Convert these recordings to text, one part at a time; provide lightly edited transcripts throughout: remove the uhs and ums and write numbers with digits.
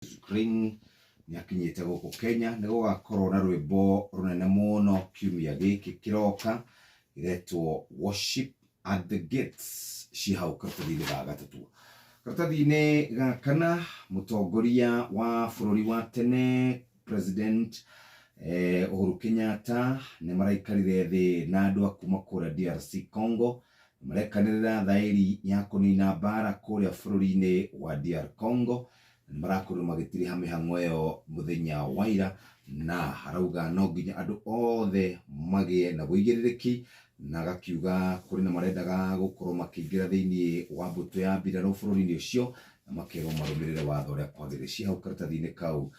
Green nĩ akinyĩte gũkũ Kenya. Nĩ gũgakorwo na rwĩmbo rũnene mũno kiumia gĩkĩ kĩroka rĩretwo Worship at the Gates, ciĩ hau karatathi-inĩ ga gatatũ. Karatathi-inĩ ga kana, mũtongoria wa bũrũri wa tene President Uhuru Kenyatta nĩ maraikarire thĩ na andũ a kuma kũrĩa DRC Congo, marekanĩrĩra thaĩri ya kũnina mbara kũrĩa bũrũri-inĩ wa DR Congo. Nĩ marakorirwo magĩtiriha mĩhang'o ĩyo mũthenya wa ira, na arauga no nginya andũ othe magĩe na wĩigĩrĩrĩki, na agakiuga kũrĩ na marendaga gũkorwo makĩingĩra thĩinĩ wa mbũtũ ya mbirarũ bũrũri-inĩ ũcio, na makerwo marũmĩrĩre watho ũrĩa kwagĩrĩire. Ciĩ hau karatathi-inĩ kau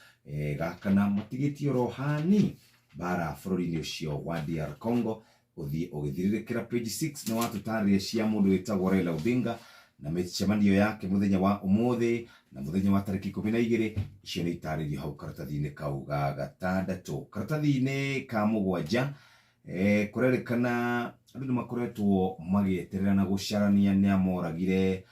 gakana matigĩtie oro hani mbara bũrũri-inĩ ũcio wa DR Congo ũthiĩ ũgĩthirĩrĩkĩra. Page 6 nĩ watũtarĩria cia mũndũ wĩtagwo Raila Odinga na mĩcemanio yake mũthenya wa ũmũthĩ na mũthenya wa tarĩki 12. Icio nĩ itarĩirio hau karatathi-inĩ kau ga gatandatũ. Karatathi-inĩ ka mũgwanja, kũrerĩkana andũ nĩ makoretwo magĩeterera na gũcarania nĩ amoragire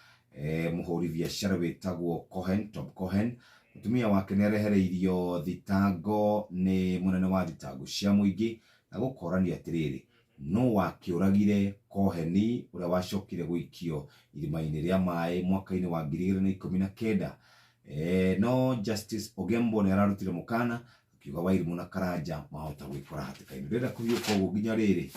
mũhũri biacara wĩtagwo Cohen, Tom Cohen. Mũtumia wake nĩ arehereirio thitango nĩ mũnene wa thitango cia mũingĩ, na gũkoranio atĩrĩrĩ, no wakĩũragire Cohen ũrĩa wacokire gũikio irima-inĩ rĩa maĩ mwaka-inĩ wa 2019. No Justice Ogembo nĩ ararutire mũkana akiuga Wairimũ na Karanja mahota gwĩkora hatĩka-inĩ. Ndĩrenda kũhiũka ũguo nginya rĩrĩ.